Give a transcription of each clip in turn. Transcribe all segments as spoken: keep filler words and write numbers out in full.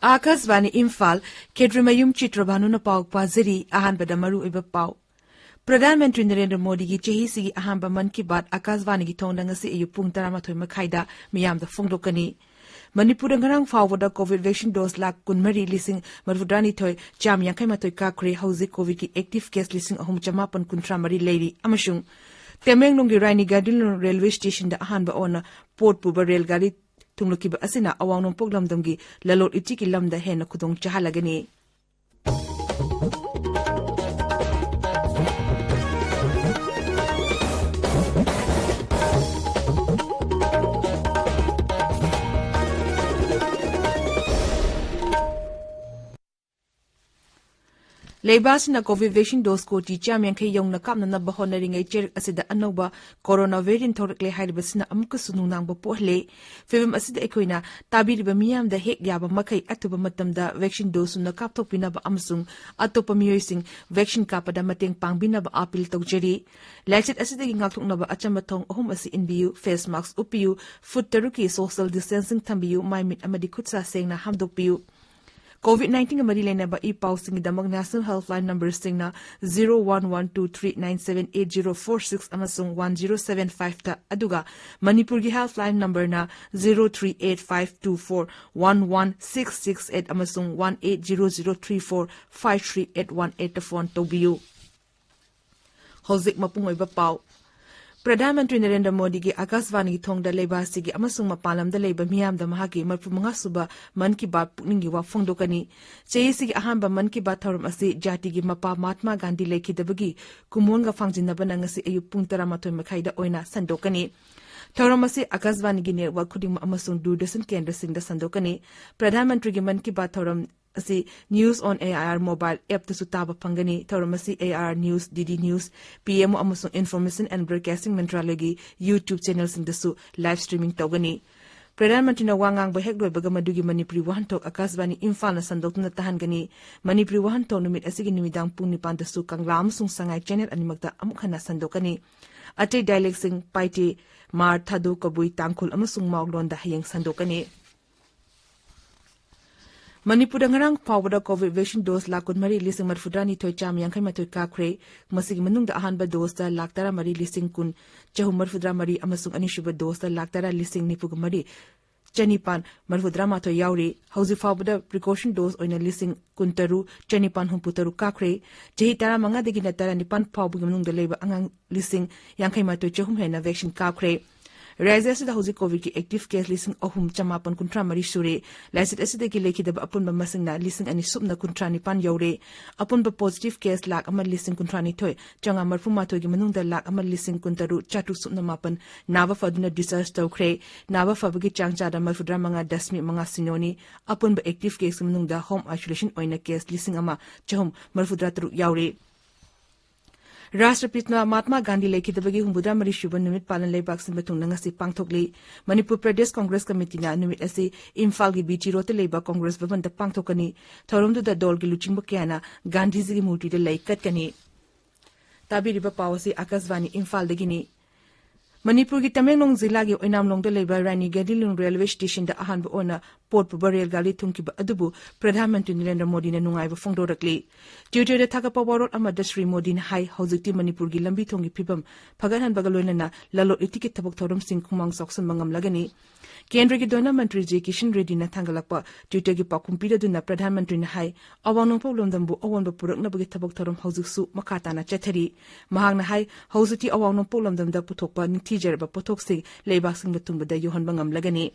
ꯑꯥꯀꯥꯁꯕꯥꯅꯤ ꯏꯝꯐꯥꯜ, ꯈꯦꯇ꯭ꯔꯤꯃꯌꯨꯝ ꯆꯤꯇ꯭ꯔꯚꯥꯅꯨꯅ ꯄꯥꯎ ꯄꯥꯖꯔꯤ꯫ ꯑꯍꯥꯟꯕꯗ ꯃꯔꯨꯑꯣꯏꯕ ꯄꯥꯎ꯫ ꯄ꯭ꯔꯙꯥꯟ ꯃꯟꯇ꯭ꯔꯤ ꯅꯔꯦꯟꯗ꯭ꯔ ꯃꯣꯗꯤꯒꯤ ꯆꯍꯤꯁꯤꯒꯤ ꯑꯍꯥꯟꯕ ꯃꯟ ꯀꯤ ꯕꯥꯠ ꯑꯥꯀꯥꯁꯕꯥꯅꯤꯒꯤ ꯊꯣꯡꯗ ꯉꯁꯤ ꯑꯌꯨꯛ ꯄꯨꯡ ꯇꯔꯥꯃꯥꯊꯣꯏ ꯃꯈꯥꯏꯗ ꯃꯤꯌꯥꯝꯗ ꯐꯣꯡꯗꯣꯛꯀꯅꯤ꯫ ꯃꯅꯤꯄꯨꯔꯗ ꯉꯔꯥꯡ ꯐꯥꯎꯕꯗ ꯀꯣꯚꯤꯗ ꯚꯦꯛꯁꯤꯟ ꯗꯣꯁ ꯂꯥꯈ ꯀꯨꯟꯃꯔꯤ ꯂꯤꯁꯤꯡ ꯃꯔꯤꯐꯨꯇꯔꯥꯅꯤꯊꯣꯏ ꯆꯥꯝ ꯌꯥꯡꯈꯩ ꯃꯥꯊꯣꯏ ꯀꯥꯞꯈ꯭ꯔꯦ꯫ ꯍꯧꯖꯤꯛ ꯀꯣꯚꯤꯗꯀꯤ ꯑꯦꯛꯇꯤꯚ ꯀꯦꯁ ꯂꯤꯁꯤꯡ ꯑꯍꯨꯝ ꯆꯃꯥꯄꯟ ꯀꯨꯟꯊ꯭ꯔꯥ ꯃꯔꯤ ꯂꯩꯔꯤ꯫ ꯑꯃꯁꯨꯡ ꯇꯃꯦꯡꯂꯣꯡꯒꯤ ꯔꯥꯅꯤ ꯒꯥꯏꯗꯤꯟꯂꯨꯟ ꯔꯦꯜꯋꯦ ꯁ꯭ꯇꯦꯁꯟꯗ ꯑꯍꯥꯟꯕ ꯑꯣꯏꯅ ꯄꯣꯠ ꯄꯨꯕ ꯔꯦꯜ ꯒꯥꯔꯤ ꯊꯨꯡꯂꯈꯤꯕ ꯑꯁꯤꯅ ꯑꯋꯥꯡ ꯅꯣꯡꯄꯣꯛ ꯂꯝꯗꯝꯒꯤ ꯂꯂꯣꯟ ꯏꯇꯤꯛꯀꯤ ꯂꯝꯗ ꯍꯦꯟꯅ ꯈꯨꯗꯣꯡ ꯆꯥꯍꯜꯂꯒꯅꯤ꯫ ꯂꯩꯕꯥꯛ ꯑꯁꯤꯅ ꯀꯣꯚꯤꯗ ꯚꯦꯛꯁꯤꯟ ꯗꯣꯁ ꯀꯣꯇꯤ ꯆꯥꯝ ꯌꯥꯡꯈꯩ ꯌꯧꯅ ꯀꯥꯞꯅꯅꯕ ꯍꯣꯠꯅꯔꯤꯉꯩ, ꯆꯩꯔꯛ ꯑꯁꯤꯗ ꯑꯅꯧꯕ ꯀꯣꯔꯣꯅꯥ ꯚꯦꯔꯤꯌꯦꯟꯠ ꯊꯣꯔꯛꯂꯦ ꯍꯥꯏꯔꯤꯕꯁꯤꯅ ꯑꯃꯨꯛꯀꯁꯨ ꯅꯨꯡꯅꯥꯡꯕ ꯄꯣꯛꯍꯜꯂꯦ꯫ ꯐꯤꯚꯝ ꯑꯁꯤꯗ ꯑꯩꯈꯣꯏꯅ ꯇꯥꯕꯤꯔꯤꯕ ꯃꯤꯌꯥꯝꯗ ꯍꯦꯛ ꯌꯥꯕ ꯃꯈꯩ ꯑꯊꯨꯕ ꯃꯇꯝꯗ ꯚꯦꯛꯁꯤꯟ ꯗꯣꯁ ꯁꯨꯅ ꯀꯥꯞꯊꯣꯛꯄꯤꯅꯕ ꯑꯃꯁꯨꯡ ꯑꯇꯣꯞꯄ ꯃꯤꯑꯣꯏꯁꯤꯡ ꯚꯦꯛꯁꯤꯟ ꯀꯥꯞꯄꯗ ꯃꯇꯦꯡ ꯄꯥꯡꯕꯤꯅꯕ ꯑꯥꯄꯤꯜ ꯇꯧꯖꯔꯤ꯫ ꯂꯥꯏꯆꯠ ꯑꯁꯤꯗꯒꯤ ꯉꯥꯛꯊꯣꯛꯅꯕ ꯑꯆꯝꯕ ꯊꯣꯡ ꯑꯍꯨꯝ ꯑꯁꯤ ꯏꯟꯕꯤꯌꯨ: ꯐꯦꯁ ꯃꯥꯁꯛ ꯎꯞꯄꯤꯌꯨ, ꯐꯨꯠ ꯇꯔꯨꯛꯀꯤ ꯁꯣꯁꯤꯌꯦꯜ ꯗꯤꯁꯇꯦꯟꯁꯤꯡ ꯊꯝꯕꯤꯌꯨ, ꯃꯥꯏ ꯃꯤꯠ ꯑꯃꯗꯤ ꯈꯨꯠ ꯁꯥ ꯁꯦꯡꯅ ꯍꯥꯝꯗꯣꯛꯄꯤꯌꯨ꯫ ꯀꯣꯚꯤꯗ ꯅꯥꯏꯟꯇꯤꯟꯒ ꯃꯔꯤ ꯂꯩꯅꯕ ꯏ ꯄꯥꯎꯁꯤꯡꯒꯤꯗꯃꯛ ꯅꯦꯁꯅꯦꯜ ꯍꯦꯜꯞꯂꯥꯏꯟ ꯅꯝꯕꯔꯁꯤꯡꯅ zero one one two three nine seven eight zero four six ꯑꯃꯁꯨꯡ ꯋꯥꯟ ꯖꯤꯔꯣ ꯁꯚꯦꯟ ꯐꯥꯏꯚꯇ, ꯑꯗꯨꯒ ꯃꯅꯤꯄꯨꯔꯒꯤ ꯍꯦꯜꯞꯂꯥꯏꯟ ꯅꯝꯕꯔꯅ zero three eight five two four one one six six eight ꯑꯃꯁꯨꯡ one eight zero zero three four five three eight one ꯑꯩꯠꯇ phone ꯇꯧꯕꯤꯌꯨ꯫ ꯍꯧꯖꯤꯛ ꯃꯄꯨꯡ ꯑꯣꯏꯕ ꯄꯥꯎ꯫ ꯄ꯭ꯔꯙꯥꯟ ꯃꯟꯇ꯭ꯔꯤ ꯅꯔꯦꯟꯗ꯭ꯔ ꯃꯣꯗꯤꯒꯤ ꯑꯥꯀꯥꯁꯕꯥꯅꯤꯒꯤ ꯊꯣꯡꯗ ꯂꯩꯕꯥꯛ ꯑꯁꯤꯒꯤ ꯑꯃꯁꯨꯡ ꯃꯄꯥꯟ ꯂꯝꯗ ꯂꯩꯕ ꯃꯤꯌꯥꯝꯗ ꯃꯍꯥꯛꯀꯤ ꯃꯔꯤꯐꯨ ꯃꯉꯥ ꯁꯨꯕ ꯃꯟ ꯀꯤ ꯕꯥꯠ ꯄꯨꯛꯅꯤꯡꯒꯤ ꯋꯥ ꯐꯣꯡꯗꯣꯛꯀꯅꯤ꯫ ꯆꯍꯤꯁꯤꯒꯤ ꯑꯍꯥꯟꯕ ꯃꯟ ꯀꯤ ꯕꯥꯠ ꯊꯧꯔꯝ ꯑꯁꯤ ꯖꯥꯇꯤꯒꯤ ꯃꯄꯥ ꯃꯍꯥꯠꯃꯥ ꯒꯥꯟꯙꯤ ꯂꯩꯈꯤꯗꯕꯒꯤ ꯀꯨꯝꯑꯣꯟꯒ ꯐꯥꯡꯖꯤꯟꯅꯕꯅ ꯉꯁꯤ ꯑꯌꯨꯛ ꯄꯨꯡ ꯇꯔꯥꯃꯥꯊꯣꯏ ꯃꯈꯥꯏꯗ ꯑꯣꯏꯅ ꯁꯟꯗꯣꯛꯀꯅꯤ꯫ ꯊꯧꯔꯝ ꯑꯁꯤ ꯑꯥꯀꯥꯁꯕꯥꯅꯤꯒꯤ ꯅꯦꯠꯋꯥꯔꯛ ꯈꯨꯗꯤꯡꯃꯛ ꯑꯃꯁꯨꯡ ꯗꯨꯔꯗꯔꯁꯟ ꯀꯦꯟꯗ꯭ꯔꯁꯤꯡꯗ ꯁꯟꯗꯣꯛꯀꯅꯤ꯫ ꯄ꯭ꯔꯙꯥꯟ ꯃꯟꯇ꯭ꯔꯤꯒꯤ ꯃꯟ ꯀꯤ ꯕꯥꯠ ꯊꯧꯔꯝ ꯑꯁꯤ News on A I R mobile appꯇꯁꯨ ꯇꯥꯕ ꯐꯪꯒꯅꯤ꯫ ꯊꯧꯔꯝ ꯑꯁꯤ A I R News, D D News, P M O ꯑꯃꯁꯨꯡ Information and Broadcasting ꯃꯟꯇ꯭ꯔꯥꯂꯌꯒꯤ YouTube ꯆꯦꯅꯦꯜꯁꯤꯡꯗꯁꯨ ꯂꯥꯏꯚ ꯁ꯭ꯇ꯭ꯔꯤꯃꯤꯡ ꯇꯧꯒꯅꯤ꯫ ꯄ꯭ꯔꯙꯥꯟ ꯃꯟꯇ꯭ꯔꯤꯅ ꯋꯥ ꯉꯥꯡꯕ ꯍꯦꯛ ꯂꯣꯏꯕꯒ ꯃꯗꯨꯒꯤ ꯃꯅꯤꯄꯨꯔꯤ ꯋꯥꯍꯟꯊꯣꯛ ꯑꯀꯥꯁꯕꯥꯅꯤ ꯏꯝꯐꯥꯜꯅ ꯁꯟꯗꯣꯛꯇꯨꯅ ꯇꯥꯍꯟꯒꯅꯤ꯫ ꯃꯅꯤꯄꯨꯔꯤ ꯋꯥꯍꯟꯊꯣꯛ ꯅꯨꯃꯤꯠ ꯑꯁꯤꯒꯤ ꯅꯨꯃꯤꯗꯥꯡ ꯄꯨꯡ ꯅꯤꯄꯥꯟꯗꯁꯨ ꯀꯪꯂꯥ ꯑꯃꯁꯨꯡ ꯁꯉꯥꯏ ꯆꯦꯅꯦꯜ ꯑꯅꯤꯃꯛꯇ ꯑꯃꯨꯛ ꯍꯟꯅ ꯁꯟꯗꯣꯛꯀꯅꯤ꯫ ꯑꯇꯩ ꯗꯥꯏꯂꯦꯛꯁꯤꯡ ꯄꯥꯏꯇꯦ, ꯃꯥꯔ, ꯊꯥꯗꯣ, ꯀꯕꯨꯏ, ꯇꯥꯡꯈꯨꯜ ꯑꯃꯁꯨꯡ ꯃꯥꯎ ꯂꯣꯟꯗ ꯍꯌꯦꯡ ꯁꯟꯗꯣꯛꯀꯅꯤ꯫ ꯃꯅꯤꯄꯨꯔꯗ ꯉꯔꯥꯡ ꯐꯥꯎꯕꯗ ꯀꯣꯚꯤꯗ ꯚꯦꯛꯁꯤꯟ ꯗꯣꯁ ꯂꯥꯈ ꯀꯨꯟꯃꯔꯤ ꯂꯤꯁꯤꯡ ꯃꯔꯤꯐꯨꯇꯔꯥꯅꯤꯊꯣꯏ ꯆꯥꯝꯃ ꯌꯥꯡꯈꯩ ꯃꯥꯊꯣꯏ ꯀꯥꯞꯈ꯭ꯔꯦ꯫ ꯃꯁꯤꯒꯤ ꯃꯅꯨꯡꯗ ꯑꯍꯥꯟꯕ ꯗꯣꯁꯇ ꯂꯥꯈ ꯇꯔꯥꯃꯔꯤ ꯂꯤꯁꯤꯡ ꯀꯨꯟ ꯆꯍꯨꯝ ꯃꯔꯤꯐꯨꯇꯔꯥꯃꯔꯤ ꯑꯃꯁꯨꯡ ꯑꯅꯤꯁꯨꯕ ꯗꯣꯁꯇ ꯂꯥꯈ ꯇꯔꯥ ꯂꯤꯁꯤꯡ ꯅꯤꯐꯨꯃꯔꯤ ꯆꯅꯤꯄꯥꯟ ꯃꯔꯤꯐꯨꯇꯔꯥꯃꯥꯊꯣꯏ ꯌꯥꯎꯔꯤ꯫ ꯍꯧꯖꯤꯛ ꯐꯥꯎꯕꯗ ꯄ꯭ꯔꯤꯀꯣꯁꯟ ꯗꯣꯁ ꯑꯣꯏꯅ ꯂꯤꯁꯤꯡ ꯀꯨꯟꯇꯔꯨꯛ ꯆꯅꯤꯄꯥꯟ ꯍꯨꯝꯐꯨꯇꯔꯨꯛ ꯀꯥꯞꯈ꯭ꯔꯦ꯫ ꯆꯍꯤ ꯇꯔꯥꯃꯉꯥꯗꯒꯤꯅ ꯇꯔꯥꯅꯤꯄꯥꯟ ꯐꯥꯎꯕꯒꯤ ꯃꯅꯨꯡꯗ ꯂꯩꯕ ꯑꯉꯥꯡ ꯂꯤꯁꯤꯡ ꯌꯥꯡꯈꯩ ꯃꯥꯊꯣꯏ ꯆꯍꯨꯝ ꯍꯦꯟꯅ ꯚꯦꯛꯁꯤꯟ ꯀꯥꯞꯈ꯭ꯔꯦ꯫ ꯔꯥꯖ꯭ꯌ ꯑꯁꯤꯗ ꯍꯧꯖꯤꯛ ꯀꯣꯚꯤꯗꯀꯤ ꯑꯦꯛꯇꯤꯚ ꯀꯦꯁ ꯂꯤꯁꯤꯡ ꯑꯍꯨꯝ ꯆꯃꯥꯄꯟ ꯀꯨꯟꯊ꯭ꯔꯥ ꯃꯔꯤ ꯁꯨꯔꯦ꯫ ꯂꯥꯏꯆꯠ ꯑꯁꯤꯗꯒꯤ ꯂꯩꯈꯤꯗꯕ ꯑꯄꯨꯟꯕ ꯃꯁꯤꯡꯅ ꯂꯤꯁꯤꯡ ꯑꯅꯤ ꯁꯨꯞꯅ ꯀꯨꯟꯊ꯭ꯔꯥ ꯅꯤꯄꯥꯟ ꯌꯧꯔꯦ꯫ ꯑꯄꯨꯟꯕ ꯄꯣꯖꯤꯇꯤꯚ ꯀꯦꯁ ꯂꯥꯈ ꯑꯃ ꯂꯤꯁꯤꯡ ꯀꯨꯟꯊ꯭ꯔꯥ ꯅꯤꯊꯣꯏ ꯆꯥꯝꯃꯉꯥ ꯃꯔꯤꯐꯨ ꯃꯥꯊꯣꯏꯒꯤ ꯃꯅꯨꯡꯗ ꯂꯥꯈ ꯑꯃ ꯂꯤꯁꯤꯡ ꯀꯨꯟꯇꯔꯨꯛ ꯆꯥꯇ꯭ꯔꯨꯛ ꯁꯨꯞꯅ ꯃꯥꯄꯟ ꯅꯥꯕ ꯐꯗꯨꯅ ꯗꯤꯁꯆꯥꯔꯖ ꯇꯧꯈ꯭ꯔꯦ꯫ ꯅꯥꯕ ꯐꯕꯒꯤ ꯆꯥꯡ ꯆꯥꯗ ꯃꯔꯤꯐꯨꯇꯔꯥ ꯃꯉꯥ ꯗꯁꯃꯤꯛ ꯃꯉꯥ ꯁꯤꯅꯣꯅꯤ꯫ ꯑꯄꯨꯟꯕ ꯑꯦꯛꯇꯤꯚ ꯀꯦꯁꯀꯤ ꯃꯅꯨꯡꯗ ꯍꯣꯝ ꯑꯥꯏꯁꯣꯂꯦꯁꯟ ꯑꯣꯏꯅ ꯀꯦꯁ ꯂꯤꯁꯤꯡ ꯑꯃ ꯆꯍꯨꯝ ꯃꯔꯤꯐꯨꯇꯔꯥ ꯇꯔꯨꯛ ꯌꯥꯎꯔꯤ꯫ ꯔꯥꯁꯇ꯭ꯔꯄꯤꯇꯅ ꯃꯍꯥꯠꯃꯥ ꯒꯥꯟꯙꯤ ꯂꯩꯈꯤꯗꯕꯒꯤ ꯍꯨꯝꯐꯨꯇꯔꯥ ꯃꯔꯤ ꯁꯨꯕ ꯅꯨꯃꯤꯠ ꯄꯥꯂꯟ ꯂꯩꯕꯥꯛ ꯁꯤꯟꯕ ꯊꯨꯡꯅ ꯉꯁꯤ ꯄꯥꯡꯊꯣꯛꯂꯤ꯫ ꯃꯅꯤꯄꯨꯔ ꯄ꯭ꯔꯗꯦꯁ ꯀꯣꯡꯒ꯭ꯔꯦꯁ ꯀꯃꯤꯇꯤꯅ ꯅꯨꯃꯤꯠ ꯑꯁꯤ ꯏꯝꯐꯥꯜꯒꯤ ꯕꯤ ꯇꯤ ꯔꯣꯗꯇ ꯂꯩꯕ ꯀꯣꯡꯒ꯭ꯔꯦꯁ ꯚꯕꯟꯗ ꯄꯥꯡꯊꯣꯛꯀꯅꯤ꯫ ꯊꯧꯔꯝꯗꯨꯗ ꯗꯣꯜꯒꯤ ꯂꯨꯆꯤꯡꯕ ꯀꯌꯥꯅ ꯒꯥꯟꯙꯤꯖꯤꯒꯤ ꯃꯨꯔꯇꯤꯗ ꯂꯩ ꯀꯠꯀꯅꯤ꯫ ꯇꯥꯕꯤꯔꯤꯕ ꯄꯥꯎ ꯑꯁꯤ ꯑꯥꯀꯥꯁꯕꯥꯅꯤ ꯏꯝꯐꯥꯜꯗꯒꯤꯅꯤ꯫ ꯃꯅꯤꯄꯨꯔꯒꯤ ꯇꯃꯦꯡꯂꯣꯡ ꯖꯤꯂꯥꯒꯤ ꯑꯣꯏꯅꯥꯝꯂꯣꯡꯗ ꯂꯩꯕ ꯔꯥꯅꯤ ꯒꯥꯏꯗꯤꯂꯨꯡ ꯔꯦꯜꯋꯦ ꯁ꯭ꯇꯦꯁꯟꯗ ꯑꯍꯥꯟꯕ ꯑꯣꯏꯅ ꯄꯣꯠ ꯄꯨꯕ ꯔꯦꯜ ꯒꯥꯔꯤ ꯊꯨꯡꯈꯤꯕ ꯑꯗꯨꯕꯨ ꯄ꯭ꯔꯙꯥꯟ ꯃꯟꯇ꯭ꯔꯤ ꯅꯔꯦꯟꯗ꯭ꯔ ꯃꯣꯗꯤꯅ ꯅꯨꯡꯉꯥꯏꯕ ꯐꯣꯡꯗꯣꯔꯛꯂꯤ꯫ ꯇ꯭ꯋꯤꯇꯔꯗ ꯊꯥꯒꯠꯄ ꯋꯥꯔꯣꯜ ꯑꯃꯗ ꯁ꯭ꯔꯤ ꯃꯣꯗꯤꯅ ꯍꯥꯏ, ꯍꯧꯖꯤꯛꯇꯤ ꯃꯅꯤꯄꯨꯔꯒꯤ ꯂꯝꯕꯤ ꯊꯣꯡꯒꯤ ꯐꯤꯕꯝ ꯐꯒꯠꯍꯟꯕꯒ ꯂꯣꯏꯅꯅ ꯂꯂꯣꯟ ꯏꯇꯤꯛꯀꯤ ꯊꯕꯛ ꯊꯧꯔꯝꯁꯤꯡ ꯈꯨꯃꯥꯡ ꯆꯥꯎꯁꯤꯟꯕ ꯉꯝꯂꯒꯅꯤ꯫ ꯀꯦꯟꯗ꯭ꯔꯒꯤ ꯗꯣꯅꯔ ꯃꯟꯇ꯭ꯔꯤ ꯖꯤ ꯀꯤꯁꯟ ꯔꯦꯗꯤꯅ ꯊꯥꯡꯒꯠꯂꯛꯄ ꯇ꯭ꯋꯤꯇꯔꯒꯤ ꯄꯥꯎꯈꯨꯝ ꯄꯤꯔꯗꯨꯅ ꯄ꯭ꯔꯙꯥꯟ ꯃꯟꯇ꯭ꯔꯤꯅ ꯍꯥꯏ, ꯑꯋꯥꯡ ꯅꯣꯡꯄꯣꯛ ꯂꯝꯗꯝꯕꯨ ꯑꯑꯣꯟꯕ ꯄꯨꯔꯛꯅꯕꯒꯤ ꯊꯕꯛ ꯊꯧꯔꯝ ꯍꯧꯖꯤꯛꯁꯨ ꯃꯈꯥ ꯇꯥꯅ ꯆꯠꯊꯔꯤ꯫ ꯃꯍꯥꯛꯅ ꯍꯥꯏ, ꯍꯧꯖꯤꯛꯇꯤ ꯑꯋꯥꯡ ꯅꯣꯡꯄꯣꯛ ꯂꯝꯗꯝꯗ ꯄꯨꯊꯣꯛꯄ ꯅꯤꯡꯊꯤꯖꯔꯕ ꯄꯣꯠꯊꯣꯛꯁꯤꯡ ꯂꯩꯕꯥꯛ ꯁꯤꯟꯕ ꯊꯨꯡꯕꯗ ꯌꯧꯍꯟꯕ ꯉꯝꯂꯒꯅꯤ꯫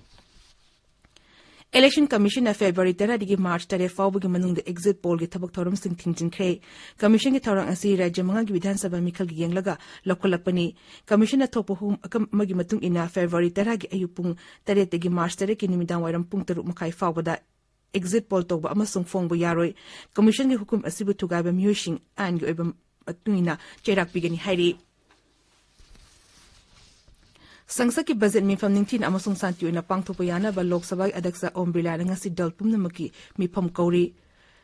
ꯏꯂꯦꯛꯁꯟ ꯀꯃꯤꯁꯟꯅ ꯐꯦꯕ꯭ꯔꯨꯋꯥꯔꯤ ꯇꯔꯥꯗꯒꯤ ꯃꯥꯔꯆ ꯇꯔꯦꯠ ꯐꯥꯎꯕꯒꯤ ꯃꯅꯨꯡꯗ ꯑꯦꯛꯖꯤꯠ ꯄꯣꯜꯒꯤ ꯊꯕꯛ ꯊꯧꯔꯝꯁꯤꯡ ꯊꯤꯡꯖꯤꯟꯈ꯭ꯔꯦ꯫ ꯀꯃꯤꯁꯟꯒꯤ ꯊꯧꯔꯥꯡ ꯑꯁꯤ ꯔꯥꯖ꯭ꯌ ꯃꯉꯥꯒꯤ ꯕꯤꯙꯥꯟ ꯁꯚꯥ ꯃꯤꯈꯜꯒꯤ ꯌꯦꯡꯂꯒ ꯂꯧꯈꯠꯂꯛꯄꯅꯤ꯫ ꯀꯃꯤꯁꯟꯅ ꯊꯣꯛꯄ ꯍꯨꯝ ꯑꯃꯒꯤ ꯃꯇꯨꯡ ꯏꯟꯅ ꯐꯦꯕ꯭ꯔꯨꯋꯥꯔꯤ ꯇꯔꯥꯒꯤ ꯑꯌꯨꯛ ꯄꯨꯡ ꯇꯔꯦꯠꯇꯒꯤ ꯃꯥꯔꯆ ꯇꯔꯦꯠꯀꯤ ꯅꯨꯃꯤꯗꯥꯡ ꯋꯥꯏꯔꯝ ꯄꯨꯡ ꯇꯔꯨꯛ ꯃꯈꯥꯏ ꯐꯥꯎꯕꯗ ꯑꯦꯛꯖꯤꯠ ꯄꯣꯜ ꯇꯧꯕ ꯑꯃꯁꯨꯡ ꯐꯣꯡꯕ ꯌꯥꯔꯣꯏ꯫ ꯀꯃꯤꯁꯟꯒꯤ ꯍꯨꯀꯨꯝ ꯑꯁꯤꯕꯨ ꯊꯨꯒꯥꯏꯕ ꯃꯤꯑꯣꯏꯁꯤꯡ ꯑꯥꯏꯟꯒꯤ ꯑꯣꯏꯕ ꯃꯇꯨꯡ ꯏꯟꯅ ꯆꯩꯔꯥꯛ ꯄꯤꯒꯅꯤ ꯍꯥꯏꯔꯤ꯫ ꯁꯪꯁꯠꯀꯤ ꯕꯖꯦꯠ ꯃꯤꯐꯝ ꯅꯤꯡꯊꯤꯅ ꯑꯃꯁꯨꯡ ꯁꯥꯟꯇꯤ ꯑꯣꯏꯅ ꯄꯥꯡꯊꯣꯛꯄ ꯌꯥꯅꯕ ꯂꯣꯛ ꯁꯚꯥꯒꯤ ꯑꯗ꯭ꯌꯛꯁ ꯑꯣꯝ ꯕꯤꯔꯂꯥꯅ ꯉꯁꯤ ꯗꯜ ꯄꯨꯝꯅꯃꯛꯀꯤ ꯃꯤꯐꯝ ꯀꯧꯔꯤ꯫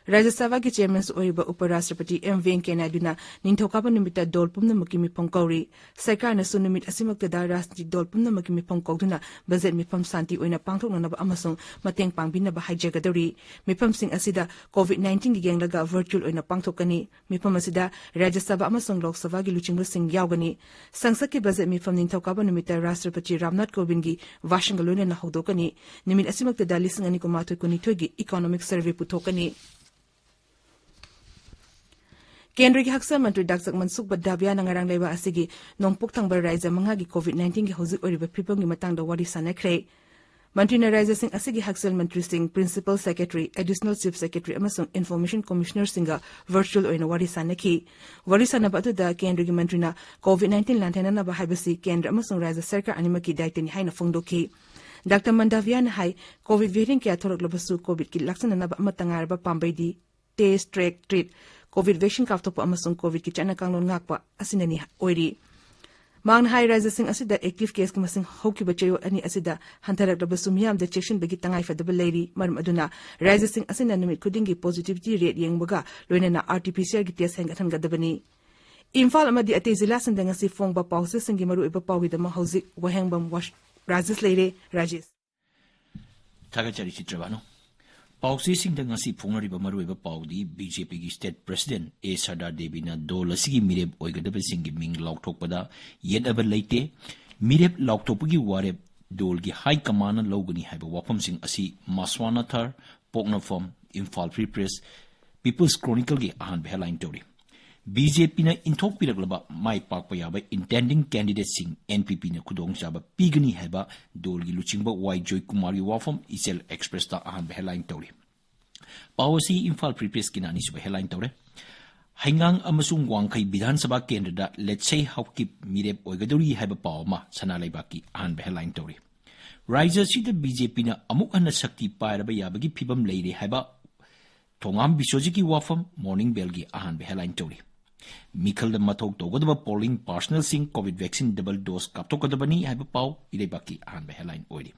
ꯔꯥꯖ꯭ꯌ ꯁꯚꯥꯒꯤ ꯆꯤꯌꯔꯃꯦꯟꯁꯨ ꯑꯣꯏꯔꯤꯕ ꯎꯄ ꯔꯥꯁꯇ꯭ꯔꯄꯇꯤ ꯑꯦꯝ ꯚꯦꯡꯀꯌꯥ ꯅꯥꯏꯗꯨꯅ ꯅꯤꯡꯊꯧꯀꯥꯕ ꯅꯨꯃꯤꯠꯇ ꯗꯣꯜ ꯄꯨꯝꯅꯃꯛꯀꯤ ꯃꯤꯐꯝ ꯀꯧꯔꯤ꯫ ꯁꯔꯀꯥꯔꯅꯁꯨ ꯅꯨꯃꯤꯠ ꯑꯁꯤꯃꯛꯇꯗ ꯔꯥꯖꯅꯤꯇꯤꯛ ꯗꯣꯜ ꯄꯨꯝꯅꯃꯛꯀꯤ ꯃꯤꯐꯝ ꯀꯧꯗꯨꯅ ꯕꯖꯦꯠ ꯃꯤꯐꯝ ꯁꯥꯟꯇꯤ ꯑꯣꯏꯅ ꯄꯥꯡꯊꯣꯛꯅꯅꯕ ꯑꯃꯁꯨꯡ ꯃꯇꯦꯡ ꯄꯥꯡꯕꯤꯅꯕ ꯍꯥꯏꯖꯒꯗꯧꯔꯤ꯫ ꯃꯤꯐꯝꯁꯤꯡ ꯑꯁꯤꯗ ꯀꯣꯚꯤꯗ ꯅꯥꯏꯟꯇꯤꯟꯒꯤ ꯌꯦꯡꯂꯒ ꯚꯔꯆꯨꯑꯦꯜ ꯑꯣꯏꯅ ꯄꯥꯡꯊꯣꯛꯀꯅꯤ꯫ ꯃꯤꯐꯝ ꯑꯁꯤꯗ ꯔꯥꯖ꯭ꯌ ꯁꯚꯥ ꯑꯃꯁꯨꯡ ꯂꯣꯛ ꯁꯚꯥꯒꯤ ꯂꯨꯆꯤꯡꯕꯁꯤꯡ ꯌꯥꯎꯒꯅꯤ꯫ ꯁꯪꯁꯠꯀꯤ ꯕꯖꯦꯠ ꯃꯤꯐꯝ ꯅꯤꯡꯊꯧꯀꯥꯕ ꯅꯨꯃꯤꯠꯇ ꯔꯥꯁꯇ꯭ꯔꯄꯇꯤ ꯔꯥꯝꯅꯥꯊ ꯀꯣꯕꯤꯟꯗꯒꯤ ꯚꯥꯁꯟꯒ ꯂꯣꯏꯅꯅ ꯍꯧꯗꯣꯛꯀꯅꯤ꯫ ꯅꯨꯃꯤꯠ ꯑꯁꯤꯃꯛꯇꯗ ꯂꯤꯁꯤꯡ ꯑꯅꯤ ꯀꯨꯟꯃꯥꯊꯣꯏ ꯀꯨꯟꯅꯤꯊꯣꯏꯒꯤ ꯏꯀꯣꯅꯣꯃꯤꯛ ꯁꯔꯚꯦ ꯄꯨꯊꯣꯛꯀꯅꯤ꯫ ꯀꯦꯟꯗ꯭ꯔꯒꯤ ꯍꯛꯁꯦꯜ ꯃꯟꯇ꯭ꯔꯤ ꯗꯥꯛꯇꯔ ꯃꯟꯁꯨꯈ ꯃꯟꯗꯥꯚꯤꯌꯥꯅ ꯉꯔꯥꯡ ꯂꯩꯕꯥꯛ ꯑꯁꯤꯒꯤ ꯅꯣꯡꯄꯣꯛ ꯊꯪꯕ ꯔꯥꯖ꯭ꯌ ꯃꯉꯥꯒꯤ ꯀꯣꯚꯤꯗ ꯅꯥꯏꯟꯇꯤꯟꯒꯤ ꯍꯧꯖꯤꯛ ꯑꯣꯏꯔꯤꯕ ꯐꯤꯕꯝꯒꯤ ꯃꯇꯥꯡꯗ ꯋꯥꯔꯤ ꯁꯥꯟꯅꯈ꯭ꯔꯦ꯫ ꯃꯟꯇ꯭ꯔꯤꯅ ꯔꯥꯖ꯭ꯌꯁꯤꯡ ꯑꯁꯤꯒꯤ ꯍꯛꯁꯦꯜ ꯃꯟꯇ꯭ꯔꯤꯁꯤꯡ, principal secretary, additional chief secretary ꯑꯃꯁꯨꯡ ꯏꯟꯐꯣꯔꯃꯦꯁꯟ ꯀꯃꯤꯁꯅꯔꯁꯤꯡꯒ ꯚꯔꯆꯨꯑꯦꯜ ꯑꯣꯏꯅ ꯋꯥꯔꯤ ꯁꯥꯟꯅꯈꯤ꯫ ꯋꯥꯔꯤ ꯁꯥꯟꯅꯕ ꯑꯗꯨꯗ ꯀꯦꯟꯗ꯭ꯔꯒꯤ ꯃꯟꯇ꯭ꯔꯤꯅ ꯀꯣꯚꯤꯗ ꯅꯥꯏꯟꯇꯤꯟ ꯂꯥꯟꯊꯦꯡꯅꯅꯕ ꯍꯥꯏꯕꯁꯤ ꯀꯦꯟꯗ꯭ꯔ ꯑꯃꯁꯨꯡ ꯔꯥꯖ꯭ꯌ ꯁꯔꯀꯥꯔ ꯑꯅꯤꯃꯛꯀꯤ ꯗꯥꯌꯤꯠꯇꯅꯤ ꯍꯥꯏꯅ ꯐꯣꯡꯗꯣꯛꯈꯤ꯫ ꯗꯥꯛꯇꯔ ꯃꯟꯗꯥꯚꯤꯌꯥꯅ ꯍꯥꯏ, ꯀꯣꯚꯤꯗ ꯚꯦꯔꯤꯌꯦꯟꯠ ꯀꯌꯥ ꯊꯣꯔꯛꯂꯕꯁꯨ ꯀꯣꯚꯤꯗꯀꯤ ꯂꯥꯛꯁꯤꯟꯅꯅꯕ ꯑꯃꯠꯇ ꯉꯥꯏꯔꯕ ꯄꯥꯝꯕꯩꯗꯤ test, track, treat, Covid vaccine ꯀꯥꯞꯊꯣꯛꯄ ꯑꯃꯁꯨꯡ ꯀꯣꯚꯤꯗꯀꯤ ꯆꯠꯅ ꯀꯥꯡꯂꯣꯟ ꯉꯥꯛꯄ ꯑꯁꯤꯅꯅꯤ ꯑꯣꯏꯔꯤ꯫ ꯃꯍꯥꯛꯅ ꯍꯥꯏ, ꯔꯥꯖ꯭ꯌꯁꯤꯡ ꯑꯁꯤꯗ ꯑꯦꯛꯇꯤꯚ ꯀꯦꯁꯀꯤ ꯃꯁꯤꯡ ꯍꯧꯈꯤꯕ ꯆꯌꯣꯜ ꯑꯅꯤ ꯑꯁꯤꯗ ꯍꯟꯊꯔꯛꯂꯕꯁꯨ ꯃꯤꯌꯥꯝꯗ ꯆꯦꯛꯁꯤꯟꯕꯒꯤ ꯇꯉꯥꯏꯐꯗꯕ ꯂꯩꯔꯤ꯫ ꯃꯔꯝ ꯑꯗꯨꯅ ꯔꯥꯖ꯭ꯌꯁꯤꯡ ꯑꯁꯤꯅ ꯅꯨꯃꯤꯠ ꯈꯨꯗꯤꯡꯒꯤ ꯄꯣꯖꯤꯇꯤꯚꯤꯇꯤ ꯔꯦꯠ ꯌꯦꯡꯕꯒ ꯂꯣꯏꯅꯅ ꯑꯥꯔ ꯇꯤ ꯄꯤ ꯁꯤ ꯑꯥꯔꯒꯤ ꯇꯦꯁ꯭ꯠ ꯍꯦꯟꯒꯠꯍꯟꯒꯗꯕꯅꯤ꯫ ꯏꯝꯐꯥꯜ ꯑꯃꯗꯤ ꯑꯇꯩ ꯖꯤꯂꯥꯁꯤꯡꯗ ꯉꯁꯤ ꯐꯣꯡꯕ ꯄꯥꯎꯆꯦꯁꯤꯡꯒꯤ ꯃꯔꯨꯑꯣꯏꯕ ꯄꯥꯎꯒꯤꯗꯃꯛ ꯍꯧꯖꯤꯛ ꯋꯥꯍꯦꯡꯕꯝ ꯋꯥꯁ-, ꯔꯥꯖꯦꯁ ꯂꯩꯔꯦ꯫ ꯔꯥꯖꯦꯁ꯫ ꯊꯥꯒꯠꯆꯔꯤ ꯆꯤꯇ꯭ꯔꯕꯥꯅꯨ꯫ ꯄꯥꯎꯆꯦꯁꯤꯡꯗ ꯉꯁꯤ ꯐꯣꯡꯅꯔꯤꯕ ꯃꯔꯨꯑꯣꯏꯕ ꯄꯥꯎꯗꯤ ꯕꯤ ꯖꯦ ꯄꯤꯒꯤ ꯁ꯭ꯇꯦꯠ ꯄ꯭ꯔꯦꯁꯤꯗꯦꯟꯠ ꯑꯦ ꯁꯔꯗꯥ ꯗꯦꯕꯤꯅ ꯗꯣꯜ ꯑꯁꯤꯒꯤ ꯃꯤꯔꯦꯞ ꯑꯣꯏꯒꯗꯕꯁꯤꯡꯒꯤ ꯃꯤꯡ ꯂꯥꯎꯊꯣꯛꯄꯗ ꯌꯦꯠꯅꯕ ꯂꯩꯇꯦ꯫ ꯃꯤꯔꯦꯞ ꯂꯥꯎꯊꯣꯛꯄꯒꯤ ꯋꯥꯔꯦꯞ ꯗꯣꯜꯒꯤ ꯍꯥꯏ ꯀꯃꯥꯟꯅ ꯂꯧꯒꯅꯤ ꯍꯥꯏꯕ ꯋꯥꯐꯝꯁꯤꯡ ꯑꯁꯤ ꯃꯁ꯭ꯋꯥꯅꯥ ꯊꯥꯔ, ꯄꯣꯛꯅꯐꯝ, ꯏꯝꯐꯥꯜ ꯐ꯭ꯔꯤ ꯄ꯭ꯔꯦꯁ, ꯄꯤꯄꯜꯁ ꯀ꯭ꯔꯣꯅꯤꯀꯜꯒꯤ ꯑꯍꯥꯟꯕ ꯍꯦꯗꯂꯥꯏꯟ ꯇꯧꯔꯤ꯫ ꯕꯤ ꯖꯦ ꯄꯤꯅ ꯏꯟꯊꯣꯛꯄꯤꯔꯛꯂꯕ ꯃꯥꯏ ꯄꯥꯛꯄ ꯌꯥꯕ ꯏꯟꯇꯦꯟꯗꯤꯡ ꯀꯦꯟꯗꯤꯗꯦꯠꯁꯤꯡ ꯑꯦꯟ ꯄꯤ ꯄꯤꯅ ꯈꯨꯗꯣꯡꯆꯥꯕ ꯄꯤꯒꯅꯤ ꯍꯥꯏꯕ ꯗꯣꯜꯒꯤ ꯂꯨꯆꯤꯡꯕ ꯋꯥꯏ ꯖꯣꯏꯀꯨꯃꯥꯔꯒꯤ ꯋꯥꯐꯝ ꯏꯆꯦꯜ ꯑꯦꯛꯁꯄ꯭ꯔꯦꯁꯇ ꯑꯍꯥꯟꯕ ꯍꯦꯗꯂꯥꯏꯟ ꯇꯧꯔꯤ꯫ ꯄꯥꯎ ꯑꯁꯤ ꯏꯝꯐꯥꯜ ꯐ꯭ꯔꯤ ꯄ꯭ꯔꯦꯁꯀꯤꯅ ꯑꯅꯤꯁꯨꯕ ꯍꯦꯗꯂꯥꯏꯟ ꯇꯧꯔꯦ꯫ ꯍꯩꯉꯥꯡ ꯑꯃꯁꯨꯡ ꯋꯥꯡꯈꯩ ꯕꯤꯙꯥꯟ ꯁꯚꯥ ꯀꯦꯟꯗ꯭ꯔꯗ ꯂꯦꯠꯁꯩ ꯍꯥꯎꯀꯤꯞ ꯃꯤꯔꯦꯞ ꯑꯣꯏꯒꯗꯧꯔꯤ ꯍꯥꯏꯕ ꯄꯥꯎ ꯑꯃ ꯁꯅꯥ ꯂꯩꯕꯥꯛꯀꯤ ꯑꯍꯥꯟꯕ ꯍꯦꯗꯂꯥꯏꯟ ꯇꯧꯔꯤ꯫ ꯔꯥꯖ꯭ꯌ ꯑꯁꯤꯗ ꯕꯤ ꯖꯦ ꯄꯤꯅ ꯑꯃꯨꯛ ꯍꯟꯅ ꯁꯛꯇꯤ ꯄꯥꯏꯔꯕ ꯌꯥꯕꯒꯤ ꯐꯤꯕꯝ ꯂꯩꯔꯦ ꯍꯥꯏꯕ ꯊꯣꯉꯥꯝ ꯕꯤꯁ꯭ꯋꯖꯤꯠꯀꯤ ꯋꯥꯐꯝ ꯃꯣꯔꯅꯤꯡ ꯕꯦꯜꯒꯤ ꯑꯍꯥꯟꯕ ꯍꯦꯗꯂꯥꯏꯟ ꯇꯧꯔꯤ꯫ ꯃꯤꯈꯜꯗ ꯃꯊꯧ ꯇꯧꯒꯗꯕ polling personnelꯁꯤꯡ COVID vaccine double dose ꯀꯥꯞꯊꯣꯛꯀꯗꯕꯅꯤ ꯍꯥꯏꯕ ꯄꯥꯎ ꯏꯔꯩꯕꯥꯛꯀꯤ ꯑꯍꯥꯟꯕ headline ꯑꯣꯏꯔꯤ꯫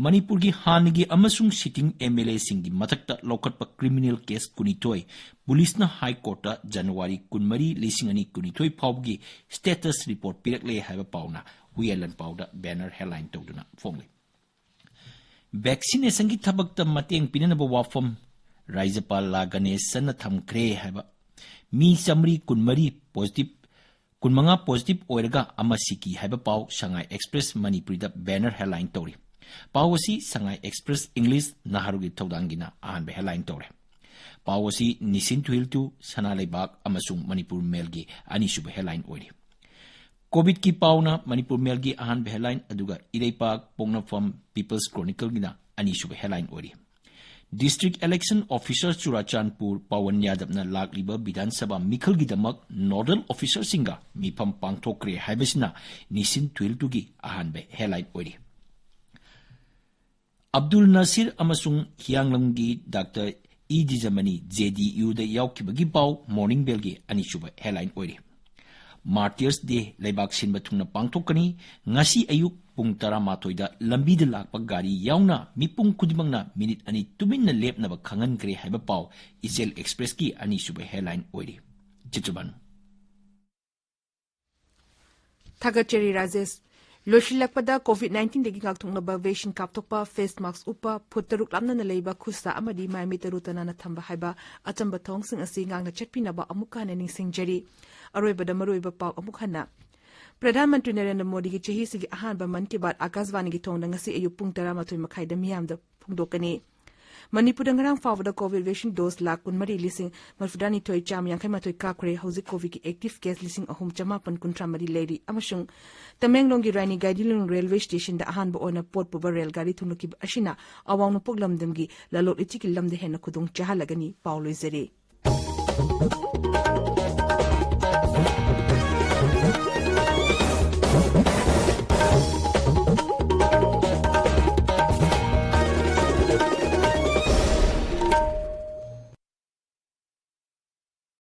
ꯃꯅꯤꯄꯨꯔꯒꯤ ꯍꯥꯟꯅꯒꯤ ꯑꯃꯁꯨꯡ sitting MLAꯁꯤꯡꯒꯤ ꯃꯊꯛꯇ ꯂꯧꯈꯠꯄ criminal case ꯀꯨꯟꯅꯤꯊꯣꯏ ꯄꯨꯂꯤꯁꯅ High Courtꯇ January ꯀꯨꯟꯃꯔꯤ, ꯂꯤꯁꯤꯡ ꯑꯅꯤ ꯀꯨꯟꯅꯤꯊꯣꯏ ꯐꯥꯎꯕꯒꯤ status report ꯄꯤꯔꯛꯂꯦ ꯍꯥꯏꯕ ꯄꯥꯎꯅ ꯍꯨꯏꯌꯥꯂꯟ ꯄꯥꯎꯗ banner headline ꯇꯧꯗꯨꯅ ꯐꯣꯡꯂꯤ꯫ Vaccinationꯒꯤ ꯊꯕꯛꯇ ꯃꯇꯦꯡ ꯄꯤꯅꯅꯕ ꯋꯥꯐꯝ ꯔꯥꯖ꯭ꯌꯄꯥꯜ ꯂꯥ ꯒꯅꯦꯁꯟꯅ ꯊꯝꯈ꯭ꯔꯦ ꯍꯥꯏꯕ꯫ ꯃꯤ ꯆꯥꯃꯔꯤ ꯀꯨꯟꯃꯔꯤ positive, ꯀꯨꯟꯃꯉꯥ positive ꯑꯣꯏꯔꯒ ꯑꯃ ꯁꯤꯈꯤ ꯍꯥꯏꯕ ꯄꯥꯎ ꯁꯉꯥꯏ ꯑꯦꯛꯁꯄ꯭ꯔꯦꯁ ꯃꯅꯤꯄꯨꯔꯤꯗ banner headline ꯇꯧꯔꯤ꯫ ꯄꯥꯎ ꯑꯁꯤ ꯁꯉꯥꯏ ꯑꯦꯛꯁꯄ꯭ꯔꯦꯁ English ꯅꯍꯥꯔꯨꯒꯤ ꯊꯧꯗꯥꯡꯒꯤꯅ ꯑꯍꯥꯟꯕ headline ꯇꯧꯔꯦ꯫ ꯄꯥꯎ ꯑꯁꯤ ꯅꯤꯁꯤꯟ ꯊꯨꯏꯜꯇꯨ, ꯁꯅꯥ ꯂꯩꯕꯥꯛ ꯑꯃꯁꯨꯡ ꯃꯅꯤꯄꯨꯔ ꯃꯦꯜꯒꯤ ꯑꯅꯤꯁꯨꯕ headline ꯑꯣꯏꯔꯤ꯫ COVIDꯀꯤ ꯄꯥꯎꯅ ꯃꯅꯤꯄꯨꯔ ꯃꯦꯜꯒꯤ ꯑꯍꯥꯟꯕ headline, ꯑꯗꯨꯒ ꯏꯔꯩꯄꯥꯛ ꯄꯣꯛꯅꯐꯝ People's Chronicleꯒꯤꯅ ꯑꯅꯤꯁꯨꯕ headline ꯑꯣꯏꯔꯤ꯫ District Election Officer Churachandpur Pawan ꯌꯥꯗꯕꯅ ꯂꯥꯛꯂꯤꯕ ꯕꯤꯙꯥꯟ ꯁꯚꯥ ꯃꯤꯈꯜꯒꯤꯗꯃꯛ nodal officerꯁꯤꯡꯒ ꯃꯤꯐꯝ ꯄꯥꯡꯊꯣꯛꯈ꯭ꯔꯦ ꯍꯥꯏꯕꯁꯤꯅ ꯅꯤꯁꯤꯟ ꯊꯨꯏꯜꯇꯨꯒꯤ ꯑꯍꯥꯟꯕ headline ꯑꯣꯏꯔꯤ꯫ ꯑꯕꯗꯨꯜ ꯅꯁꯤꯔ ꯑꯃꯁꯨꯡ ꯍꯤꯌꯥꯡꯂꯝꯒꯤ ꯗꯥꯛꯇꯔ ꯏ ꯗꯤꯖꯃꯅꯤ JDUꯗ ꯌꯥꯎꯈꯤꯕꯒꯤ ꯄꯥꯎ Morning Bellꯒꯤ ꯑꯅꯤꯁꯨꯕ headline ꯑꯣꯏꯔꯤ꯫ Martyrs Day ꯂꯩꯕꯥꯛ ꯁꯤꯟꯕ ꯊꯨꯡꯅ ꯄꯥꯡꯊꯣꯛꯀꯅꯤ꯫ ꯉꯁꯤ ꯑꯌꯨꯛ ꯄꯨꯡ ꯇꯔꯥꯃꯥꯊꯣꯏꯗ ꯂꯝꯕꯤꯗ ꯂꯥꯛꯄ ꯒꯥꯔꯤ ꯌꯥꯎꯅ ꯃꯤꯄꯨꯝ ꯈꯨꯗꯤꯡꯃꯛꯅ ꯃꯤꯅꯤꯠ ꯑꯅꯤ ꯇꯨꯃꯤꯟꯅ ꯂꯦꯞꯅꯕ ꯈꯪꯍꯟꯈ꯭ꯔꯦ ꯍꯥꯏꯕ ꯄꯥꯎ ꯏꯆꯦꯜ ꯑꯦꯛꯁꯄ꯭ꯔꯦꯁꯀꯤ ꯑꯅꯤꯁꯨꯕ headline ꯑꯣꯏꯔꯤ꯫ ꯆꯤꯇ꯭ꯔꯕꯟ꯫ ꯊꯥꯒꯠꯆꯔꯤ ꯔꯥꯖꯦꯁ꯫ ꯂꯣꯏꯁꯤꯜꯂꯛꯄꯗ COVID nineteenꯗꯒꯤ ꯉꯥꯛꯊꯣꯛꯅꯕ vaccine ꯀꯥꯞꯊꯣꯛꯄ, face mask ꯎꯞꯄ, ꯐꯨꯠ ꯇꯔꯨꯛ ꯂꯥꯞꯅꯅ ꯂꯩꯕ, ꯈꯨꯠ ꯁꯥ ꯑꯃꯗꯤ ꯃꯥꯏ ꯃꯤꯠ ꯇꯔꯨ ꯇꯅꯥꯟꯅ ꯊꯝꯕ ꯍꯥꯏꯕ ꯑꯆꯝꯕ ꯊꯧꯑꯣꯡꯁꯤꯡ ꯑꯁꯤ ꯉꯥꯛꯅ ꯆꯠꯄꯤꯅꯕ ꯑꯃꯨꯛꯀ ꯍꯟꯅ ꯅꯤꯡꯁꯤꯡꯖꯔꯤ꯫ ꯑꯔꯣꯏꯕꯗ ꯃꯔꯨꯑꯣꯏꯕ ꯄꯥꯎ ꯑꯃꯨꯛ ꯍꯟꯅ꯫ ꯄ꯭ꯔꯙꯥꯟ ꯃꯟꯇ꯭ꯔꯤ ꯅꯔꯦꯟꯗ꯭ꯔ ꯃꯣꯗꯤꯒꯤ ꯆꯍꯤꯁꯤꯒꯤ ꯑꯍꯥꯟꯕ ꯃꯟ ꯀꯤ ꯕꯥꯠ ꯑꯀꯥꯁꯕꯥꯅꯤꯒꯤ ꯊꯣꯡꯗ ꯉꯁꯤ ꯑꯌꯨꯛ ꯄꯨꯡ ꯇꯔꯥꯃꯥꯊꯣꯏ ꯃꯈꯥꯏꯗ ꯃꯤꯌꯥꯝꯗ ꯐꯣꯡꯗꯣꯛꯀꯅꯤ꯫ ꯃꯅꯤꯄꯨꯔꯗ ꯉꯔꯥꯡ ꯐꯥꯎꯕꯗ COVID vaccine dose ꯂꯥꯈ ꯀꯨꯟꯃꯔꯤ ꯂꯤꯁꯤꯡ ꯃꯔꯤꯐꯨꯇꯔꯥꯅꯤꯊꯣꯏ ꯆꯥꯝꯃ ꯌꯥꯡꯈꯩ ꯃꯥꯊꯣꯏ ꯀꯥꯞꯈ꯭ꯔꯦ꯫ ꯍꯧꯖꯤꯛ COVIDꯀꯤ active case ꯂꯤꯁꯤꯡ ꯑꯍꯨꯝ ꯆꯥꯃꯥꯄꯟ ꯀꯨꯟꯊ꯭ꯔꯥ ꯃꯔꯤ ꯂꯩꯔꯤ꯫ ꯑꯃꯁꯨꯡ ꯇꯃꯦꯡꯂꯣꯡꯒꯤ ꯔꯥꯅꯤ ꯒꯥꯏꯗꯤꯟꯂꯨꯡ railway stationꯗ ꯑꯍꯥꯟꯕ ꯑꯣꯏꯅ ꯄꯣꯠ ꯄꯨꯕ ꯔꯦꯜ ꯒꯥꯔꯤ ꯊꯨꯡꯂꯈꯤꯕ ꯑꯁꯤꯅ ꯑꯋꯥꯡ ꯅꯣꯡꯄꯣꯛ ꯂꯝꯗꯝꯒꯤ ꯂꯂꯣꯟ ꯏꯇꯤꯛꯀꯤ ꯂꯝꯗ ꯍꯦꯟꯅ ꯈꯨꯗꯣꯡ ꯆꯥꯍꯜꯂꯒꯅꯤ꯫ ꯄꯥꯎ ꯂꯣꯏꯖꯔꯦ꯫